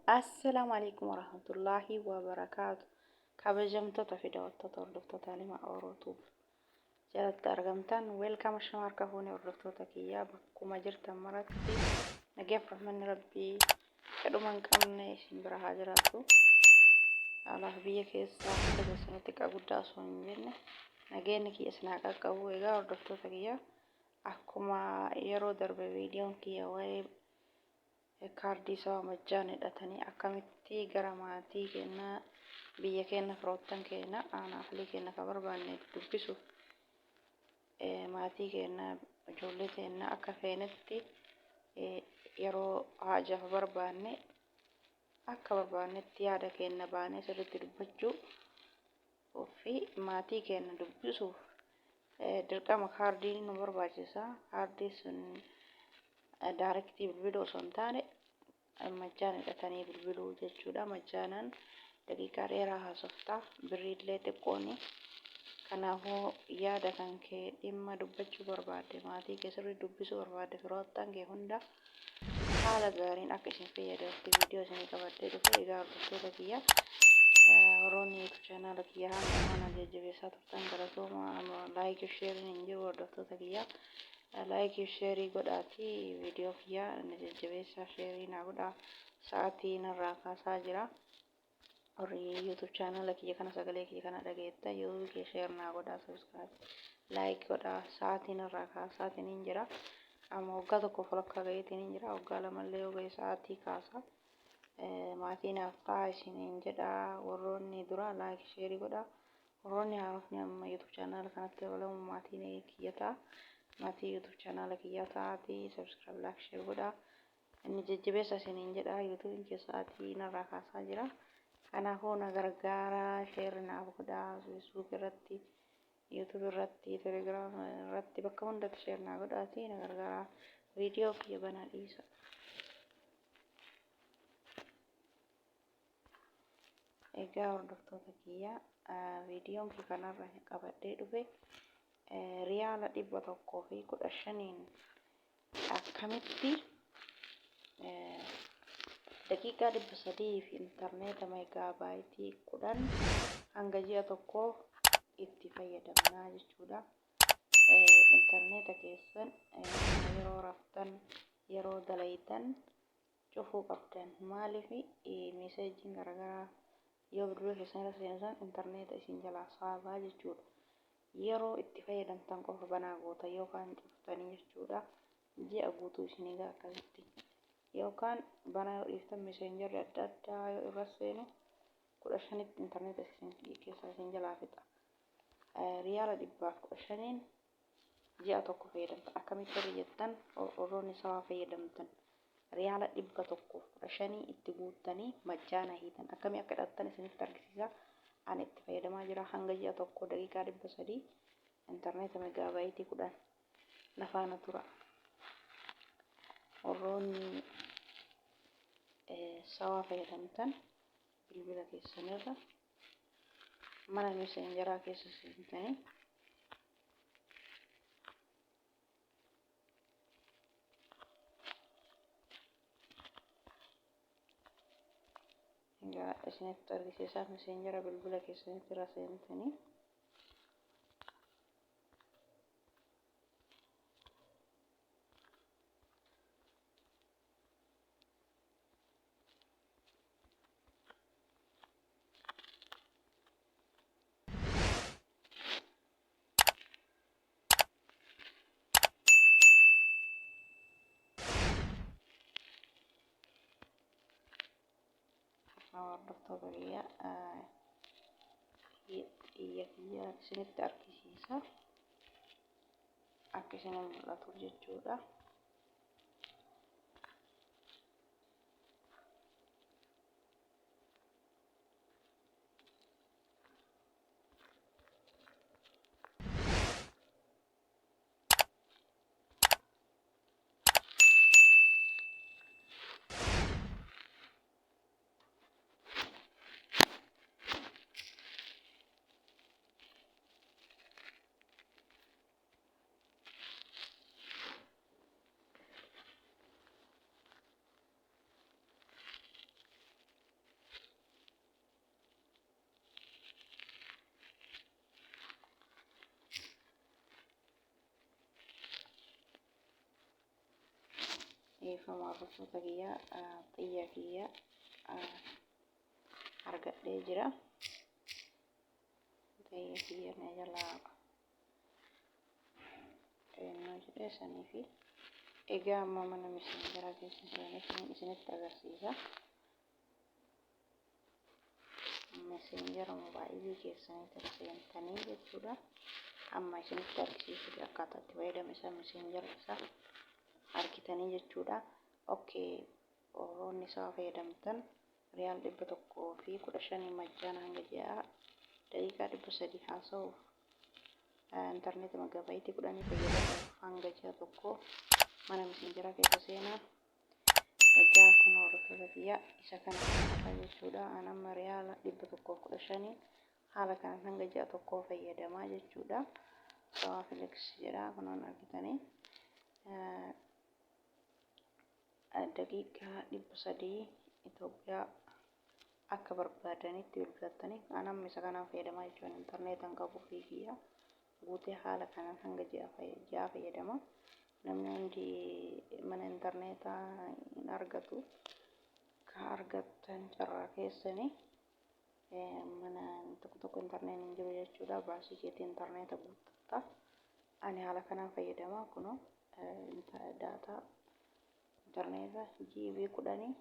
Assalaamu alaikum warahmatullaahi wabarakaatu. Kabajamtoota fi daawwattoota hordoftoota Halima Orootuuf jalatti argamtan weelkaama shama harka fuunee hordoftoota kiyyaa bakkuma jirtan maratti nagaaf rahmanni rabbii kadhuma hin qabne isin bira haa jiraatu. Alaaf biyya keessaa hunda keessanitti xiqqaa guddaa osoo hin jenne nageenyi kiyya isin haa qaqqabu. Egaa hordoftoota kiyya akkuma yeroo darbe viidiyoon kiyya waa'ee kaardii saba majjaan hidhatanii akkamitti gara maatii keenya biyya keenya firoottan keenya aanaa ahlii keenya ka barbaanne dubbisuuf maatii keenya ijoollee teenya akka feenetti yeroo haajaaf barbaanne akka barbaannetti yaada keenya baanee sirriitti dubbachuu fi maatii keenya dubbisuuf dirqama kaardiin nu barbaachisa. Kaardii sun daarektii bilbiluu osoo hin taane majjaan hidhatanii bilbiluu jechuudha. Majjaanaan daqiiqaa dheeraa haasofta. Birriillee xiqqooni. Kanaafuu yaada kan kee dhimma dubbachuu barbaadde maatii kee sirrii dubbisuu barbaadde firoottan kee hunda haala gaariin akka isin fayyadamti viidiyoo isinii qabadhee dhufe. Egaa hordoftoota kiyya warroonni YouTube chaanaala kiyya haala ammaa na jajjabeessaa turtan galatooma. Laayikii sheeriin hin jiru hordoftoota kiyya. Laayikii sheerii godhaati viidiyoo kiyya na jajjabeessaa sheerii naa godhaa sa'aatii narraa kaasaa jira. Warri YouTube chaanaala kiyya kana sagalee kiyya kana dhageetta YouTube kiyya sheer naa godhaa subscribe like godhaa sa'aatii narraa kaasaatiin hin jira. Amma waggaa tokko walakkaa gaheetiin hin jira waggaa lamallee yoo gahe sa'aatii kaasa. Maatii naaf ta'a isiniin jedha warroonni dura like sheerii godhaa. Warroonni haarofni amma YouTube chaanaala kanatti dabalamu maatii kiyya ta'a. Maatii YouTube chaanaala kiyyaa ta'aatii subscribe like share godhaa. Inni jajjabeessa isiniin jedha YouTube'n kee sa'aatii narraa kaasaa jira. Kanaafuu na gargaaraa share naaf godhaa Facebook irratti YouTube irratti Telegram irratti bakka hundatti share naa godhaatii na gargaaraa. Viidiyoo kiyya banaa dhiisa. Egaa hordoftoota kiyya viidiyoon kiyya kanarra qabadhee dhufe riyaala 115n akkamitti daqiiqaa 300 fi intarneeta meegaabaayitii 10 hanga ji'a tokkoo itti fayyadamnaa jechuudha. Intarneeta keessan yeroo raftan yeroo dalaytan cufuu qabdan. Maaliif meeseejiin garaagaraa yoo bilbila keessan irra seensan intarneeta isin jalaa saabaa jechuudha. Yeroo itti fayyadamtan qofa banaa gootan yookaan cuftanii jechuudha. Ji'a guutuu isin egaa akkasitti. Yookaan banaa yoo dhiiftan meseenjarri adda addaa yoo irra seenu 15tti intarneeta isin keessaa isin jalaa fixa. Riyaala 115n ji'a tokko fayyadamtan akkamitti warri jettan warroonni sawaa fayyadamtan riyaala 115 itti guuttanii majjaana hiitan akkamii akka hidhattan isinitti argisiisa. Ani itti fayyadamaa jira hanga ji'a tokko daqiiqaa 300 intarneeta megaabayitii 10 na faana tura. Warroonni sawaa fayyadamtan bilbila keessanirra mana meseenjaraa keessa seentanii egaa isinitti argisiisaa meseenjara bilbila keessanitti irra seentanii Hordoftoota kiyya xiyya kiyya isinitti argisiisa akka isin mul'atuuf jechuudha. Dhiifama hordoftoota kiyya, xiyya kiyya argadhee jira. Xiyya kiyya na jalaa eenyuu jedhee sanii fi egaa amma mana miseenjaraa keessa seenee isinitti agarsiisa. Messenger mobaayilii keessaniitiin seentanii jechuudha. Amma isinitti argisiisuuf akkaataa itti fayyadama isaa messenger isaa argitanii jechuudha. Okay, warroonni isaa fayyadamtan riyaal 115 majjaana hanga ji'a daqiiqaa 300 haasa'uuf, intarneetii megabyte 10 fayyadamuuf hanga ji'a tokko mana messengeraa keessa seenaa. Egaa kun hordoftoota kiyya isa kana fakkaata jechuudha. An amma riyaala 115 haala kanaan hanga ji'a tokkoo fayyadamaa jechuudha. Sawaa Filex jedha kunoon argitanii. Daqiiqaa 300 Itoophiyaa akka barbaadanitti bilbilattanii an amma isa kanaan fayyadamaa jechuudha. Intarneetan qabu ofii kiyya guutee haala kanaan hanga ji'a fayyadama. Namni hundi mana intarneetaa hin argatu. Ka argattan carraa keessanii, mana tokko tokko intarneetiin hin jiru jechuudha. Baasii keetii intarneeta guuttatta. Ani haala kanaan fayyadama. Kunoo daataa intarneeta GB 10,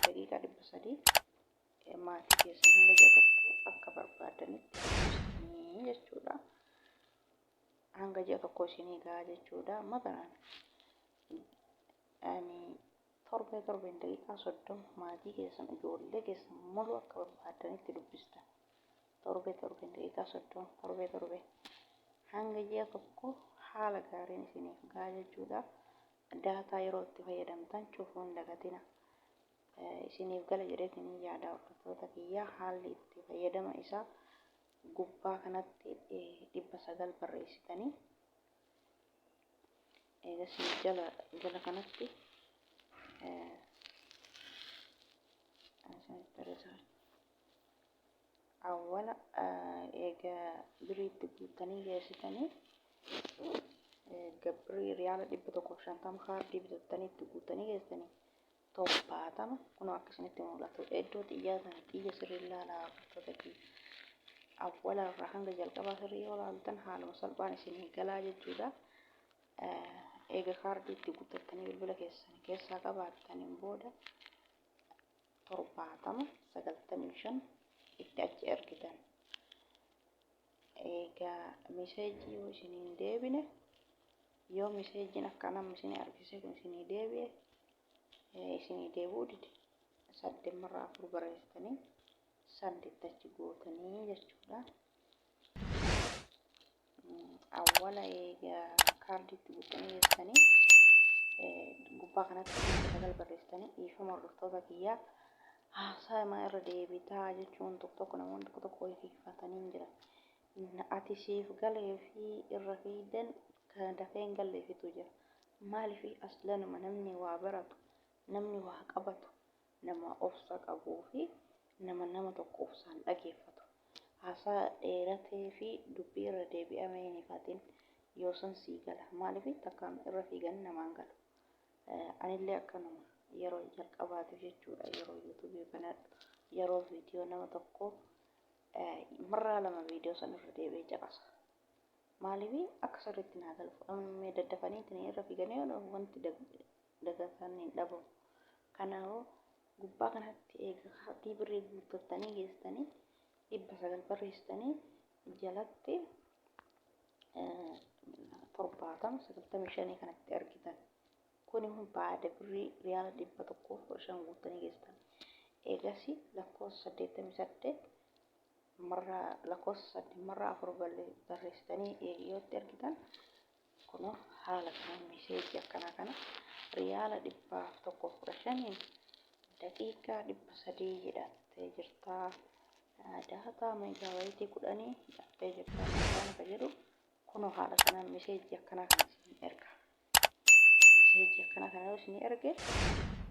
daqiiqaa 300, maatii keessan hanga ji'a tokko akka barbaadanitti dubbistanii jechuudha. Hanga ji'a tokko isinii gahaa jechuudha. Matalaan ani torbee torbeen daqiiqaa 30 maatii keessan, ijoollee keessan mulu akka barbaadanitti dubbistan. Torbee torbeen daqiiqaa 30, torbee torbee hanga ji'a tokko haala gaariin isiniif gahaa jechuudha. Daataa yeroo itti fayyadamtan cufuu hin dagatina. Isiniif gala jedheetiin yaada, hordoftoota kiyyaa. Haalli itti fayyadama isaa gubbaa kanatti 900 barreessitanii, eegasii jala jala kanatti isinitti agarsiisa. Awwala eega biriitti guuttanii geessitanii, birrii riyaala 150 kaardii bitattanii itti guuttanii geessitanii, 70 kunoo akka isinitti mul'atu iddoo xiyyaa sana, xiyya sirrii ilaalaa, hordoftoota kiyya. Awwala irraa hanga jalqabaa sirrii yoo ilaaltan haaluma salphaan isinii galaa jechuudha. Eega kaardii itti guuttattanii bilbila keessan keessaa qabaattaniin booda 70 95 itti achi ergitan. Egaa miseejii yoo isiniin deebine, yoo miseejiin akka nama isinii argisiise kun isinii deebi'e, isinii deebi'uu dide, saddeemarraa afur barreessitanii send achi gootanii jechuudha. Awwala egaa kaardiitti guuttanii geessanii gubbaa kanatti 900 barreessitanii. Dhiifama hordoftoota kiyyaa, haasaa himaa irra deebitaa jechuun tokko tokko namoonni tokko tokko hiikfatanii hin jiran. Ati siif galee fi irra fiidan kan dafee hin galleefitu jira. Maaliif aslanuma namni waa baratu, namni waa qabatu, nama obsa qabuu fi nama nama tokko obsaan dhageeffatu. Haasaa dheeratee fi dubbii irra deebi'amee hin hifatin, yoo san sii gala. Maaliif takkaan irra fiigan namaan galu. Anillee akkanuma yeroo jalqabaatiif jechuudha, yeroo yuutuubii banadhu, yeroo viidiyoo nama tokko marraa lama viidiyoo san irra deebi'ee caqasa. Maaliif akka sirriitti naa galu. Amma daddafanii irra fiiganii wanti dagatan hin dhabamu. Kanaafuu gubbaa kanatti eega kaardii birrii guuttattanii geessitanii 900 barreessitanii, jalatti 70 95 kanatti argitan. Kuni kun baada birrii riyaala 115 guuttanii geessitan. Eegasi lakkoofsa 88 marraa, lakkoofsa saddeet marraa afur barreessitanii yootti argitan, kunoo haala kanaan miseejii akkanaa kana riyaala 115n daqiiqaa 300 hidhattee jirtaa, daataa megabyte 10 hidhattee jirtaa maqaan ka jedhu kunoo haala kanaan miseejii akkanaa kana isin erga. Miseejii akkanaa kana yoo isin erge,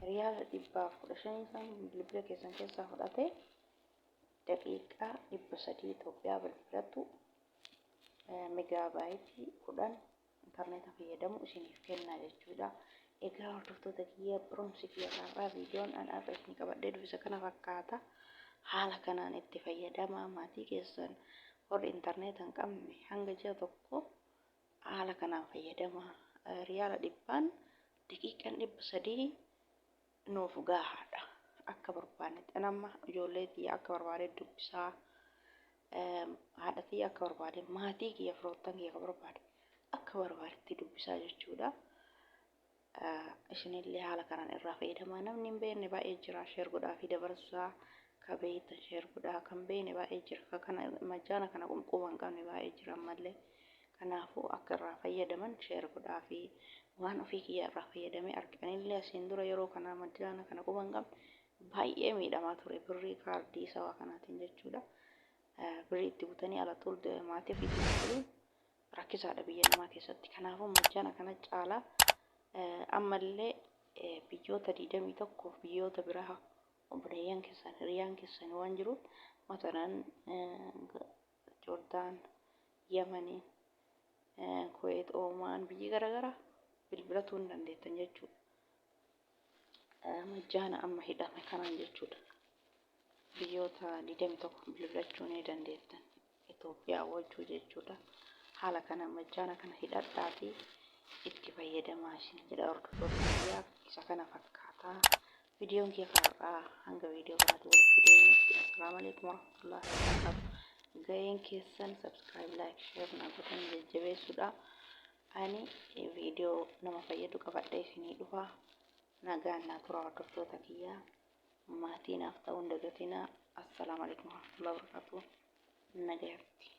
riyaala 115 san bilbila keessan keessaa fudhatee daqiiqaa 300 Itoophiyaa bilbilatu, megabyte 10. intarneeta fayyadamu isiniif kenna jechuudha. Egaa hordoftoota kiyya, barumsi kiyya har'aa, viidiyoon an har'a isin qabadhee dhufe isa kana fakkaata. Haala kanaan itti fayyadamaa. Maatii keessan warri intarneeta hin qabne hanga ji'a 1 haala kanaan fayyadamaa. Riyaala 100n daqiiqaan 300 nuuf gahaadha. Akka barbaannetti an amma ijoollee tiyya akka barbaade dubbisaa, haadha tiyya akka barbaade, maatii kiyya, firoottan kiyya akka barbaade akka barbaadetti dubbisaa jechuudha. Isinillee haala kanaan irraa fayyadamaa. Namni hin beekne baay'ee jira, share godhaa fi dabarsaa. Ka beektan share godhaa, kan beekne baay'ee jira, ka kana majjaana kana quba hin qabne baay'ee jira ammallee. Kanaafuu akka irraa fayyadaman share godhaa fi waan ofii kiyya irraa fayyadamee arganillee asiin dura yeroo kana majjaana kana quba hin qabne baay'ee miidhamaa ture birrii kaardii sawaa kanaatiin jechuudha. Birrii itti butanii ala tul maatii ofiitti bilbiluun rakkisaadha biyya namaa keessatti. Kanaafuu majjaana kana caalaa ammallee biyyoota 21 biyyoota biraa obboleeyyan keessan, hiriyaan keessan waan jiruuf, matalan Joordaan, Yamanii, Kuweet, Oomaan, biyyi garaagaraa bilbilatuu hin dandeettan jechuudha. Majjaana amma hidhame kanaan jechuudha. Biyyoota 21 bilbilachuu ni dandeettan. Itoophiyaa wajjuu jechuudha. Haala kana majjaana kana hidhadhaa fi itti fayyadamaa isin jedha hordoftoota kiyyaa, isa kana fakkaataa. Viidiyoon kiyya har'aa hanga viidiyoo biraatti walitti deebinutti, assalaamu alaikum warahmatullahi wabarakatuh. Gaheen keessan subscribe, like, share na godhan jajjabeessuudha. Ani viidiyoo nama fayyadu qabadhee isinii dhufa. Nagaan naa tura hordoftoota kiyyaa. Maatii naaf ta'uu hin dagatinaa. Assalaamu alaikum warahmatullahi wabarakatuh. Nagayatti.